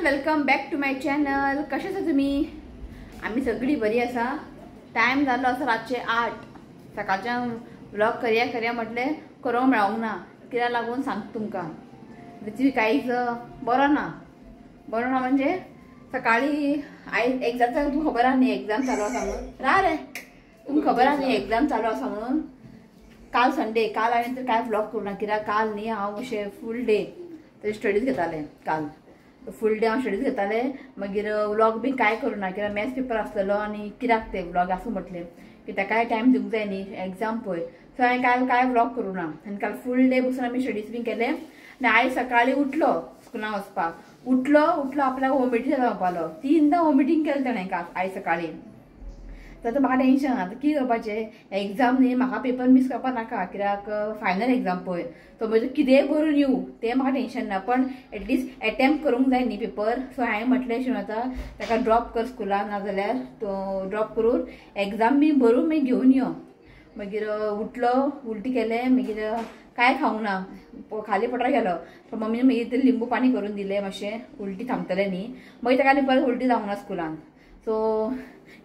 Everyone, welcome back to my channel. कशें आसा तुमी? आमी सगळीं बरी आसा. टायम जाल्लो आसा रातचे 8. सकाळच्यान व्लॉग करया करया म्हटलें करूंक मेळोंक ना. कित्याक लागून सांगता तुमकां, ऋत्वी कांयच बरो ना. बरो ना म्हणजे सकाळी आयज एग्जाम तुमकां खबर आसा न्ही, एग्जाम चालू आसा म्हणून. रा रे, तुमकां खबर आसा न्ही एग्जाम चालू आसा म्हणून. काल संडे, काल हांवें तर कांय व्लॉग करूं ना कित्याक काल न्ही हांव अशें फूल डे तरी स्टडीज घेतालें. काल फूल डे हांव स्टडीज घेतालें, मागीर व्लॉग बी कांय करूं ना कित्याक मॅथ्स पेपर आसलेलो आनी कित्याक ते व्लॉग आसूं म्हटलें की ताकाय टायम दिवंक जाय न्ही एग्जाम पळय. सो हांवें काल कांय व्लॉग करूं ना आनी काल फूल डे बसून आमी स्टडीज बी केले. आनी आयज सकाळीं उठलो स्कुलान वचपाक, उठलो उठलो आपल्याक वॉमिटींग जाता म्हणपालो. 3दा वॉमिटींग केलें ताणें काल आयज सकाळीं. तर म्हाका टेंशन आतां कितें करपाचें, एग्जाम न्ही म्हाका पेपर मीस करपाक नाका कित्याक फायनल एग्जाम पळय. सो म्हजें कितेंय बरोवन येवं तें म्हाका टेंशन ना, पण एटलिस्ट एटेम्प्ट करूंक जाय न्ही पेपर. सो हांवें म्हटलें शिवन आतां ताका ड्रॉप कर स्कुलान, नाजाल्यार तो ड्रॉप करून एग्जाम बी बरोवन मागीर घेवन यो. मागीर उठलो, उलटी केलें, मागीर कांय खावंक ना, खाली पोटार गेलो. सो मम्मीन मागीर ते लिंबू पाणी करून दिलें मातशें, उलटी थांबतलें न्ही. मागीर ताका आनी परत उलटी जावंक ना स्कुलान. सो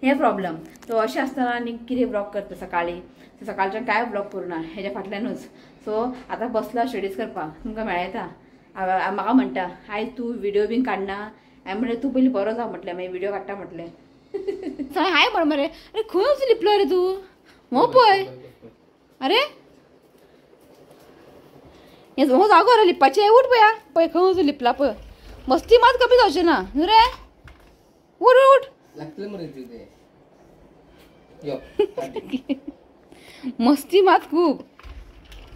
हें प्रॉब्लम. सो अशें आसतना आनी कितें व्लॉग करता सकाळीं, सकाळच्यान कांय व्लॉग करूं ना हेज्या फाटल्यानूच. सो आतां बसला स्टडीज करपाक, तुमकां मेळयता. म्हाका म्हणटा आयज तूं व्हिडियो बीन काडना. हांवें म्हणलें तूं पयलीं बरो जा म्हटलें, मागीर व्हिडियो काडटा म्हटलें. हाय म्हण मरे, अरे खंय लिपलो रे तूं, हो पळय, अरे हें हो जागो रे लिपपाचें. उठ पळया, पळय खंय वचून लिपला पळय. मस्ती मात कमी जावचें ना न्हू रे, उठ उठ. मस्ती मात खूब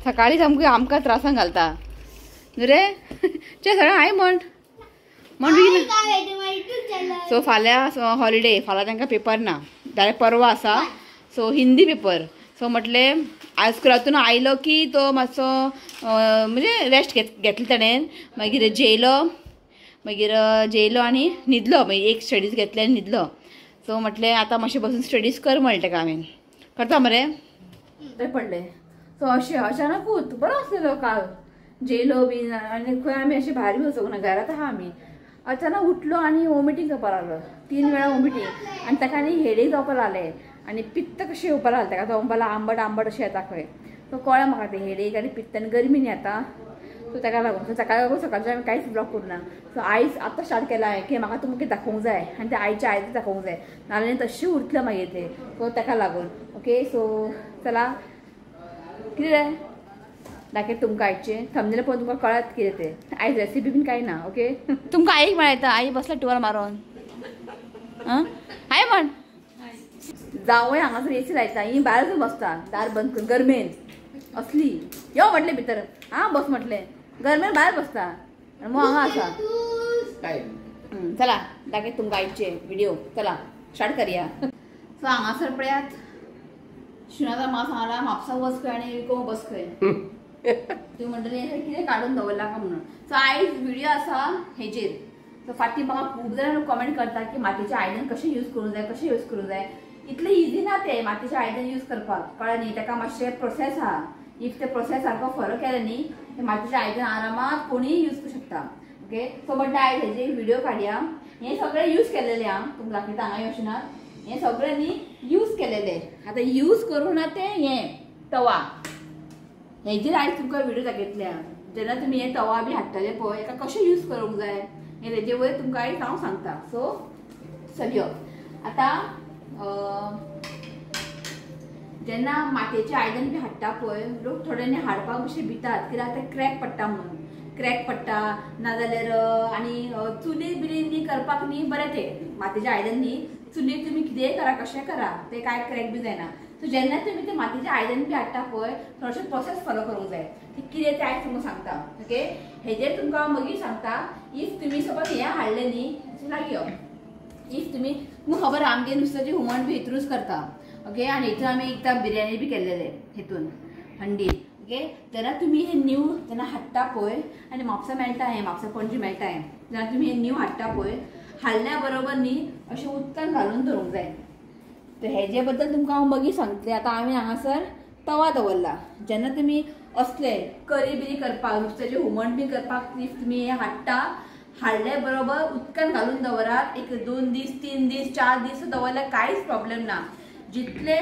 सकाळी सामकी आमकां त्रासान घालता न्हू रे. चे सगळें हाय म्हण म्हण. सो फाल्यां हॉलिडे, फाल्यां तांकां पेपर ना, जाल्यार परवा आसा. So Hindi paper. सो म्हटलें आयज स्कुलांतून आयलो की तो मातसो म्हणजे रेस्ट घेतलो ताणें, मागीर जेयलो, मागीर जेयलो आनी न्हिदलो, मागीर एक स्टडीज घेतले आनी न्हिदलो. सो म्हटलें आतां मातशें बसून स्टडीज कर म्हणलें ताका हांवें. करता मरे पडलें. सो अशें अचानकूच बरो आसलेलो काल, जेयलो बीन आनी खंय आमी अशें भायर बी वचूंक ना, घरांत आहा आमी. अचानक उठलो आनी वॉमिटींग करपाक लागलो, 3 वेळा वॉमिटींग. आनी ताका आनी हेडेक जावपाक लागलें आनी पित्त कशें येवपाक लागलें ताका, तो म्हणपाक आंबट आंबट अशें येता खंय. सो कळ्ळें म्हाका तें हेडेक आनी पित्त आनी गरमी न्ही आतां. सो ताका लागून सो सकाळी लागून सकाळचें हांवें कांयच ब्लॉग करूं ना. सो आयज आतां स्टार्ट केलां हांवें की म्हाका तुमकां दाखोवंक जाय आनी तें आयचें आयज दाखोवंक जाय, नाजाल्यार तशें उरतलें मागीर तें. सो ताका लागून ओके. सो चला कितें रे दाखयता तुमकां आयचें थंबनेल पळोवन तुमकां कळत कितें तें. आयज रेसिपी बीन कांय ना. ओके, तुमकां आईक मेळटा. आई बसला टुवाल मारोन. आं हाय म्हण. जावंय हांगासर एसी लायता, ही भायर बसता दार बंद करून गरमेन असली. यो म्हटलें भितर, आं बस म्हटलें, गरमेन भायर बसता आनी मग हांगा आसा. चला दाखयता तुमकां आयचे व्हिडिओ, चला स्टार्ट करया. सो हांगासर पळयात शिणाचा म्हाका सांगला म्हापसा वच खंय आनी विकोंक बस खंय. तुमी म्हणटली कितें काडून दवरला काय म्हणून. सो आयज व्हिडिओ आसा हेजेर. सो फाटीं म्हाका खूब जाणां कमेंट करता की मातयेचें आयदन कशें यूज करूंक जाय, कशें यूज करूंक जाय. इतलें इजी ना तें मातयेचें आयदन यूज करपाक, कळ्ळें न्ही. ताका मातशें प्रोसेस आहा, if ते प्रोसेस सारको फॉलो केलें न्ही ते मातयेचें आयदन आरामात कोणीय यूज करूं शकता. ओके, सो म्हटलें आयज हेजे व्हिडिओ काडया. हें सगळें यूज केलेलें आं, तुमकां दाखयता हांगा योजना. हें सगळें न्ही यूज केलेलें, आतां यूज करूं ना तें. हें तवा हेजेर आयज तुमकां व्हिडिओ दाखयतले आं. जेन्ना तुमी हें तवा बी हाडटले पळय हेका कशें यूज करूंक जाय हें तेजे वयर तुमकां आयज हांव सांगता. सो चलयो आतां जेन्ना मातयेचें आयदन बी हाडटा पळय लोक थोड्यांनी हाडपाक मातशें भितात कित्याक तें क्रॅक पडटा म्हणून. क्रॅक पडटा नाजाल्यार आनी चुलीर बिलीर न्ही करपाक न्ही बरें तें मातयेचें आयदन न्ही, चुलीर तुमी कितेंय करा कशें करा तें कांय क्रॅक बी जायना. सो जेन्ना तुमी तें मातयेचें आयदन बी हाडटा पळय थोडेशें प्रोसेस फॉलो करूंक जाय. तें कितें तें आयज तुमकां सांगता. ओके, हेजेर तुमकां हांव मागीर सांगता. If तुमी सपोज हें हाडलें न्ही लागीं यो, if तुमी तुमकां खबर आहा आमगे नुस्त्याचें हुमण बी हितूनच करता. ओके, आनी हितून आमी एकदां बिरयानी बी केल्लेले हितून हंडीन. ओके, जेन्ना तुमी हें न्यू जेन्ना हाडटा पळय आनी म्हापसा मेळटा हें, म्हापसा पणजी मेळटा हें, जेन्ना तुमी हें न्यू हाडटा पळय हाडल्या बरोबर न्ही अशें उदकान घालून धरूंक जाय. तर हेजे बद्दल तुमकां हांव मागीर सांगतलें. आतां हांवें हांगासर तवा दवरला. जेन्ना तुमी असले करी बिरी करपाक नुस्त्याचें हुमण बी करपाक if तुमी हें हाडटा, हाडले बरोबर उदकान घालून दवरात, एक 2 दीस 3 दीस 4 दीस दवरल्यार कांयच प्रॉब्लेम ना। जितले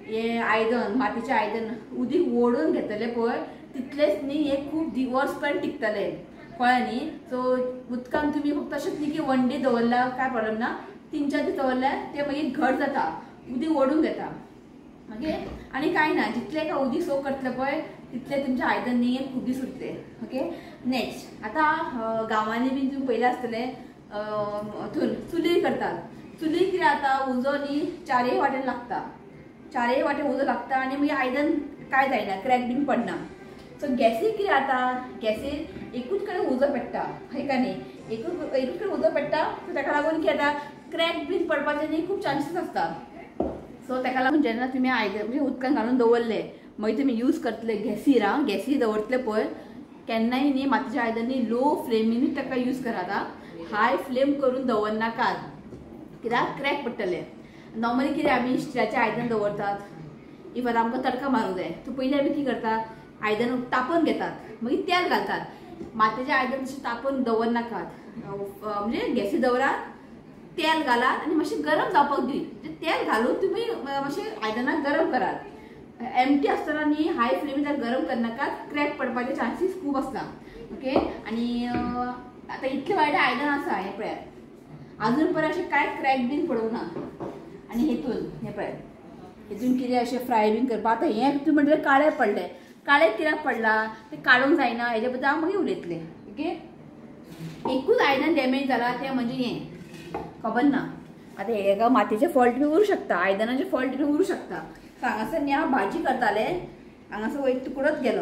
हे आयदन मातीचें आयदन उदीक ओडून घेतले पळय तितलेच न्ही हे खूब दिवस पण टिकतले, कळ्ळें न्ही। सो उदकान तुमी फक्त अशेंच न्ही की 1 डे दवरल्यार काय प्रॉब्लेम ना, 3-4 दीस दवरल्यार ते मागीर घट जाता, उदीक ओडून घेता। ओके आनी कांय ना, जितले काय उदीक सोक करतले पळय तितले तुमचें आयदन न्ही खूब दीस उरतले। ओके नेक्स्ट आतां गांवांनी बीन तुमी पयलें आसतलें हातून चुलीर करतात। चुलीर कितें जाता उजो न्ही चारय वाटेन लागता, चारय वाटेन उजो लागता आनी मागीर आयदन कांय जायना, क्रॅक बीन पडना। सो गॅसीर कितें जाता, गॅसीर एकूच कडेन उजो पेट्टा, हय का न्ही, एकूच कडेन उजो पेट्टा। सो ताका लागून कितें जाता क्रॅक बीन पडपाचे न्ही खूब चान्सीस आसता। सो ताका लागून जेन्ना तुमी आयदन म्हणजे उदकान घालून दवरले मागीर तुमी यूज करतले गॅसीर, आं गॅसीर दवरतले पळय केन्नाय न्ही मातीच्या आयदन न्ही लो फ्लेमीनूच ताका यूज करात, हाय फ्लेम करून दवरनाकात, कित्याक क्रॅक पडटले। नॉर्मली कितें आमी स्टिलाचें आयदन दवरतात, if आतां आमकां तडका मारूंक जाय सो पयलीं आमी कितें करतात आयदन तापोवन घेतात मागीर तेल घालतात। मातयेचें आयदन तशें तापोवन दवरनाकात, म्हणजे गॅसीर दवरात, तेल घालात आनी मातशें गरम जावपाक दी, म्हणजे तेल घालून तुमी मातशें आयदनाक गरम करात। एमटी आसतना न्ही हाय फ्लेमीर गरम करनाकात, क्रॅक पडपाचे चान्सीस खूब आसता। ओके आनी आतां इतलें व्हडलें आयदन आसा हें पळयात, आजून पर्यंत अशें कांय क्रॅक बीन पडूंक ना। आनी हेतून हें पळयात हेतून कितें अशें फ्राय बीन करपाक, आतां हें तुमी म्हणटलें काळें पडलें, काळें कित्याक पडलां तें काडूंक जायना, हेजे बद्दल हांव मागीर उलयतलें। ओके एकूच आयदन डॅमेज जालां तें म्हणजे हें खबर ना, आतां हेका मातयेचें फॉल्ट बी उरूं शकता, आयदनाचें फॉल्ट बी उरूं शकता। हांगासर न्ही हांव भाजी करतालें, हांगासर एक तुकडोच गेलो,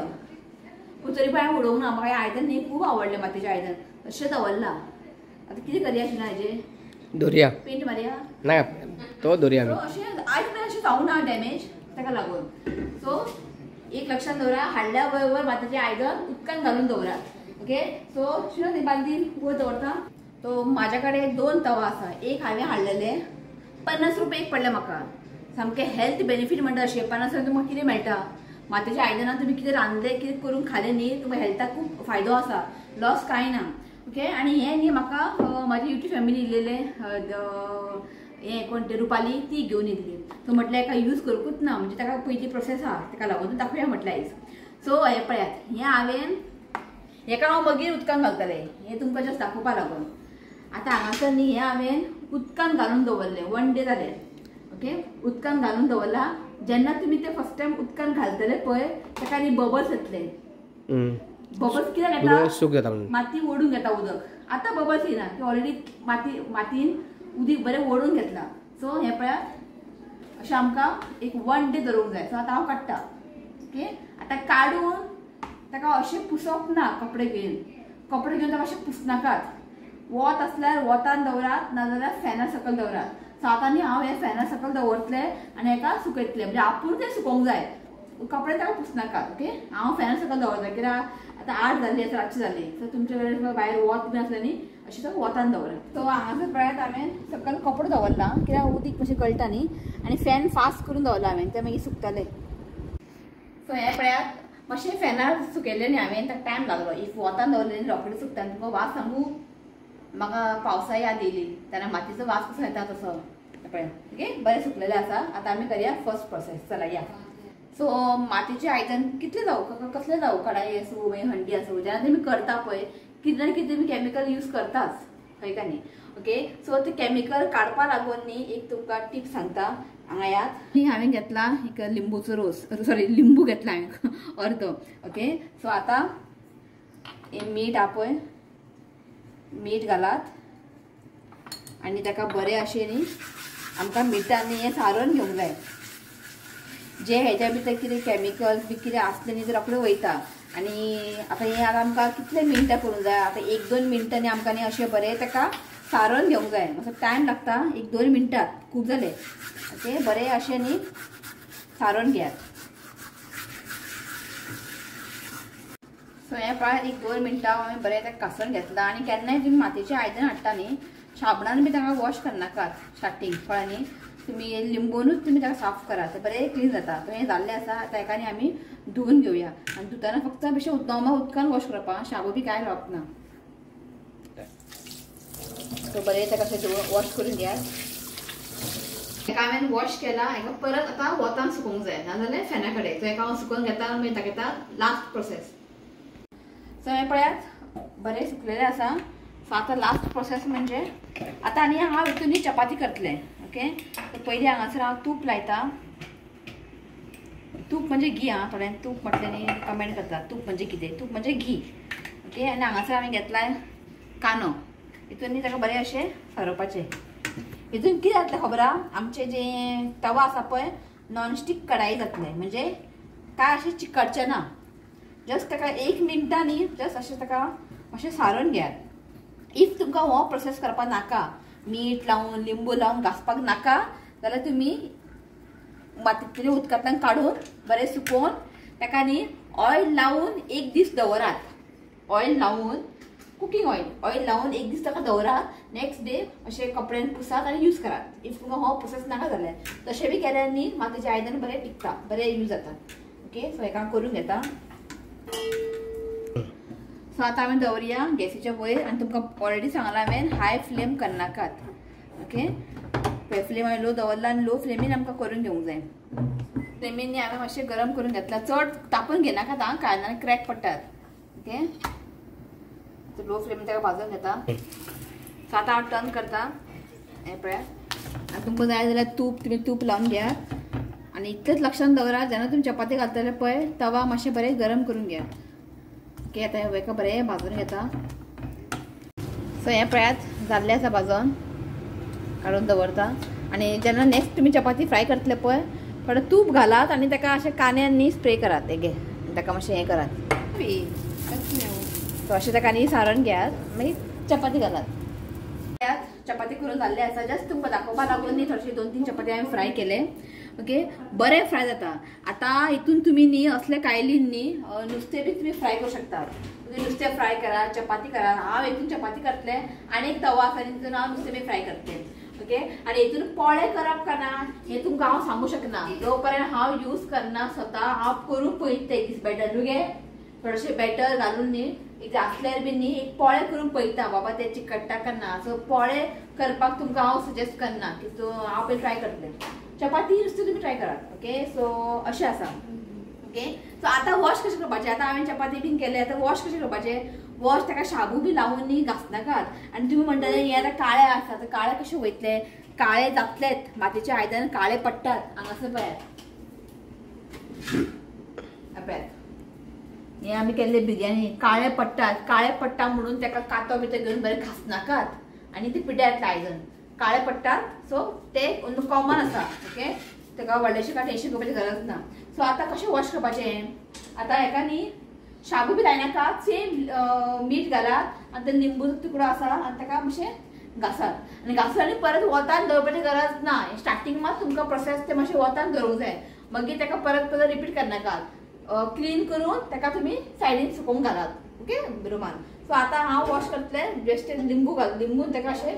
पूण तरी पण हांवें उडोवंक ना, म्हाका हें आयदन न्ही खूब आवडलें मातयेचें आयदन, तशें दवरलां। आतां कितें करया अशें ना हेजें दोरया पेंट मारया ना तो दोरया, अशें आयज मेरेन अशें जावंक ना डॅमेज, ताका लागून। सो एक लक्षांत दवरा, हाडल्या बरोबर मातयेचें आयदन उदकान घालून दवरात। ओके सो शिरो बालदीन वयर दवरता। तो म्हाज्या कडेन 2 तवा आसा, एक हांवें हाडलेले 50 रुपये एक पडले म्हाका, सामकें हेल्थ बेनिफीट म्हणटा अशें। 50 रुपया तुमकां कितें मेळटा, मातयेच्या आयदनां तुमी कितें रांदलें कितें करून खालें न्ही तुमकां हेल्थाक खूब फायदो आसा, लॉस कांय ना। ओके आनी हें न्ही म्हाका म्हाजी युट्यूब फॅमिली इल्लेलें हें कोण तें रुपाली ती घेवन येयल्ली, सो म्हटल्यार हेका यूज करूंकूच ना, म्हणजे ताका पयली प्रोसेस आहा ताका लागून दाखोवया म्हटलें आयज। सो हें पळयात हें हांवें हेका हांव मागीर उदकान घालतलें, हें तुमकां जस्ट दाखोवपा लागून। आतां हांगासर न्ही हें हांवें उदकान घालून दवरलें, 1 डे जालें। ओके उदकान घालून दवरलां, जेन्ना तुमी ते फर्स्ट टायम उदकान घालतले पळय ताका न्ही बबल्स येतले, बबल्स कित्याक येता माती ओडून घेता उदक, आतां बबल्स येना की ऑलरेडी माती मातयेन उदीक बरें ओडून घेतलां। सो हें पळयात अशें आमकां एक 1 डे दवरूंक जाय। सो आतां हांव काडटा। ओके आतां काडून ताका अशें पुसप ना, कपडे घेवन कपडे घेवन ताका अशें पुसनाकात, वत आसल्यार वतान दवरात, नाजाल्यार फॅना सकयल दवरात। सो आतां न्ही हांव हे फॅना सकयल दवरतलें आनी हेका सुकयतलें, म्हणजे आपूण तें सुकोवंक जाय, कपडे ताका पुसनाकात। ओके हांव फॅना सकयल दवरता कित्याक आतां 8 जाली आतां रातची जाली, सो तुमचे कडेन भायर वत बी आसलें न्ही अशें तो वतान दवरात। सो हांगासर पळयात हांवें सकयल कपडो दवरला कित्याक उदीक मातशें गळटा न्ही, आनी फॅन फास्ट करून दवरला हांवें, तें मागीर सुकतलें। सो हें पळयात मातशें फॅनार सुकयलें न्ही हांवें, ताका टायम लागलो, if वतान दवरलें न्ही रोखडें सुकता। तुमकां वास सांगू, म्हाका पावसा याद येयली तेन्ना मातयेचो वास कसो येता तसो पळय। ओके बरें सुकलेलें आसा, आतां आमी करया फर्स्ट प्रोसेस, चला या। सो मातयेचें आयदन कितलें जावं कसलें जावं, कडाई आसूं मागीर हंडी आसूं, जेन्ना तुमी करता पळय कितें ना कितें तुमी केमिकल यूज करताच, हय का न्ही। ओके सो ते केमिकल काडपा लागून न्ही एक तुमकां टीप सांगता, हांगा यात न्ही हांवें घेतला एक लिंबूचो रोस, सॉरी लिंबू घेतला हांवें अर्दो। ओके सो आतां मीठ आपय मीठ घालात आनी ताका बरें अशें न्ही आमकां मिठान न्ही हें सारोवन घेवंक जाय, जे हेज्या भितर कितें केमिकल्स बी कितें आसलें न्ही ते रोखडें वयता। आनी आतां हें आतां आमकां कितले मिनटां करूंक जाय, आतां 1-2 मिनटांनी आमकां न्ही अशें बरें ताका सारोवन घेवंक जाय, मातसो टायम लागता, 1-2 मिनटां खूब जालें। ओके बरें अशें न्ही सारोवन घेयात। सो हें पळय 1-2 मिनटां हांवें बरें ताका कासोवन घेतलां। आनी केन्नाय तुमी मातयेचें आयदन हाडटा न्ही साबणान बी ताका वॉश करनाकात स्टार्टींग, कळ्ळें न्ही, तुमी लिंबूनूच तुमी ताका साफ करात, तें बरें क्लीन जाता। तो हें जाल्लें आसा आतां हेका न्ही आमी धुवून घेवया, आनी धुतना फक्त बेश्टें नॉर्मल उदकान वॉश करप, शाबू बी कांय लावप ना। सो बरें ताका अशें वॉश करून घेयात. हेका हांवें वॉश केला. हेका परत आतां वतान सुकोवंक जाय, नाजाल्यार फॅना कडेन. सो हेका हांव सुकोवन घेता आनी मागीर दाखयता लास्ट प्रोसेस. सो हें पळयात बरें सुकलेलें आसा. सो आतां लास्ट प्रोसेस म्हणजे आतां आनी हांव हितून चपाती करतलें. ओके, पयलीं हांगासर हांव तूप लायता. तूप म्हणजे घी. आं, थोड्यांनी तूप म्हटलें न्ही कमेंट करता तूप म्हणजे कितें. तूप म्हणजे घी. ओके, आनी हांगासर हांवें घेतला कांदो. हितून न्ही ताका बरें अशें सारोवपाचें. हितून कितें जातलें खबर आहा, आमचें जें तवा आसा पळय नॉनस्टीक कढाई जातलें, म्हणजे काय अशें चिकटचें ना. जस्ट ताका 1 मिनटां न्ही जस्ट अशें ताका मातशें सारोवन घेयात. If तुमकां हो प्रोसेस करपाक नाका, मीठ लावन लिंबू लावन घासपाक नाका, जाल्यार तुमी मातयेंतले उदकांतल्यान काडून बरें सुकोवन ताका न्ही ऑयल लावन 1 दीस दवरात. ऑयल लावन, कुकींग ऑयल, ऑयल लावन 1 दीस ताका दवरात. नेक्स्ट डे अशें कपड्यान पुसात आनी यूज करात. If तुमकां हो प्रोसेस नाका जाल्यार तशें बी केल्यार न्ही मातयेचें आयदन बरें टिकता, बरें यूज जाता. ओके, सो हेका करून घेता. सो आतां हांवें दवरया गॅसीच्या वयर आनी तुमकां ऑलरेडी सांगलां हांवें हाय फ्लेम करनाकात. ओके, फ्लेम हांवें लो दवरला आनी लो फ्लेमीन आमकां करून घेवंक जाय. फ्लेमीन न्ही हांवें मातशें गरम करून घेतलां. चड तापून घेनाकात आं, काय नाल्यार क्रॅक पडटात. ओके, लो फ्लेमीन ताका भाजून घेता. सो आतां हांव टर्न करता. हें पळयात, आनी तुमकां जाय जाल्यार तूप, तुमी तूप लावन घेयात. आनी इतलेंच लक्षांत दवरात, जेन्ना तुमी चपाती घालतले पळय तवा मातशें बरें गरम करून घेयात. ओके, आतां हेका बरें भाजून घेता. सो हें पळयात जाल्लें आसा भाजून, काडून दवरता. आनी जेन्ना नेक्स्ट तुमी चपाती फ्राय करतले पळय थोडें तूप घालात आनी ताका अशें कांद्यान न्ही स्प्रे करात. हें घे, ताका मातशें हें करात. सो अशें ताका न्ही सारण घेयात, मागीर चपाती घालात. चपाती करून जाल्ले आसा. जस्ट तुमकां दाखोवपा लागून न्ही थोडेशे 2-3 चपाती हांवें फ्राय केले. ओके, बरें फ्राय जाता. आतां हितून तुमी न्ही असले कायलीन न्ही नुस्तें बी तुमी फ्राय करूं शकतात. नुस्तें फ्राय करा, चपाती करा. हांव हितून चपाती करतलें आनी एक तवा आसा तितून हांव नुस्तें बी फ्राय करतलें. ओके, आनी हितून पोळे करप का ना हें तुमकां हांव सांगूं शकना, जो पर्यंत हांव यूज करना स्वता. हांव करून पळयता एक दीस बेटर न्हू गे, थोडेशें बेटर घालून न्ही एक आसल्यार बी न्ही एक पोळे करून पळयता बाबा ते चिकट्टा का ना. सो पोळे करपाक तुमकां हांव सजेस्ट करना की तूं हांव पयलीं ट्राय करतलें. चपाती नुस्तें तुमी ट्राय करात. ओके, सो अशें आसा. ओके, सो आतां वॉश कशें करपाचें. आतां हांवें चपाती बीन केले, आतां वॉश कशें करपाचें. वॉश ताका शाबू बी लावन न्ही घासनाकात. आनी तुमी म्हणटले हें आतां काळे आसा, आतां काळे कशें वयतले, काळे जातलेच, मातयेचें आयदन काळे पडटात. हांगासर पळयात, पळयात हें आमी केल्ले बिरयानी काळे पडटात. काळे पडटा म्हणून ताका कातो बितो घेवन बरें घासनाकात आनी ते पिड्ड्यार आयदन काळे पडटात. सो ते कॉमन आसा. ओके, ताका व्हडलेशें काय टेन्शन घेवपाची गरज ना. सो आतां कशें वॉश करपाचें. आतां हेका न्ही शाबू बी लायनाका, सेम मीठ घालात आनी ते लिंबूचो तुकडो आसा आनी ताका मातशें घासात. आनी घासून आनी परत वतान दवरपाची गरज ना. स्टार्टींग मात तुमकां प्रोसेस ते मातशें वतान दवरूंक जाय, मागीर ताका परत परत रिपीट करनाकात. क्लीन करून ताका तुमी सायडीन सुकोवंक घालात. ओके, रुमान. सो आतां हांव वॉश करतलें. जस्ट लिंबू घाल, लिंबून ताका अशें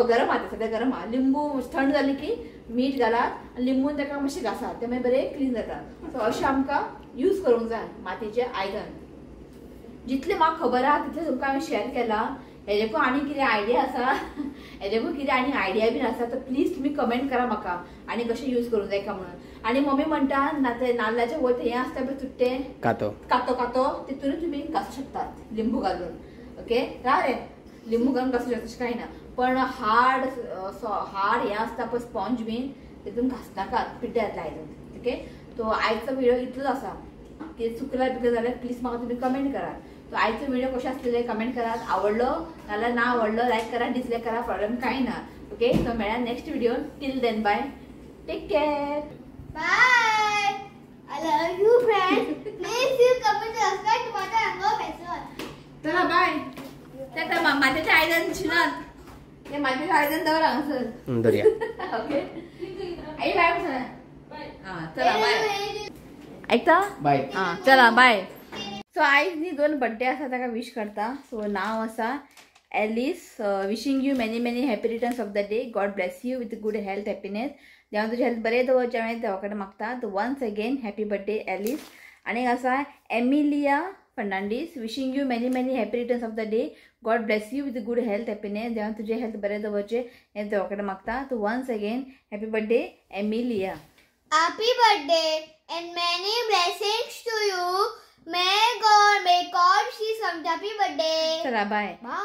गरम आहा सद्या गरम आहा, लिंबू थंड जाली की मीठ घालात आनी लिंबून ताका मातशें घासात, तें मागीर बरें क्लीन जाता. सो अशें आमकां यूज करूंक जाय मातयेचें आयदन. जितलें म्हाका खबर आहा तितलें तुमकां हांवें शेअर केलां. हेजेकून आनी कितें आयडिया आसा, हेजेकून कितें आनी आयडिया बीन आसा तर प्लीज तुमी कमेंट करा म्हाका आनी कशें यूज करूंक जाय काय म्हणून. आनी मम्मी म्हणटा ना ते नाल्लाचें वयर हें आसता पळय तुट्टें कातो कातो कातो, तितूनय तुमी घासूं शकतात लिंबू घालून. ओके, राव रे, लिंबू घालून घासूं शकता तशें कांय ना, पण हार्ड हार्ड हें आसता पळय स्पॉन्ज बीन तितून घासनाकात, पिड्ड्यार जातलें आयदन. ओके, तो आयचो व्हिडिओ इतलोच आसा. कितें चुकला बिकला जाल्यार प्लीज म्हाका तुमी कमेंट करात. तो आयचो व्हिडिओ कशें आसलेले कमेंट करात. आवडलो नाल्यार ना आवडलो लायक करा, डिसलायक करा, प्रॉब्लेम कांय ना. ओके, सो मेळ्या next video. Till then bye, take care, bye. I love you friends. Please you comment subscribe to my channel. चला बाय. त्या मातयेचें आयदन शिनात, ते मातयेचें आयदन दवर हांगासर. दवरया. ओके, आई बाय सांग. आं चला बाय. ऐकता बाय. आं चला बाय. सो आयज न्ही 2 बड्डे आसा ताका विश करता. सो नांव आसा Alice. Wishing you many many happy returns of the day. God bless you with good health, happiness. देवा तुजें हेल्थ बरें दवरचें हांवें देवा कडेन मागता. Once again happy birthday Alice. आनी आसा Emilia Fernandes, wishing you many many happy returns of the day. God bless you with good health, happiness. देवान तुजें हेल्थ बरें दवरचें हें देवा कडेन मागता. So once again happy birthday Emilia. Happy birthday and many blessings to you. May God see some happy birthday. चला बाय. बाय.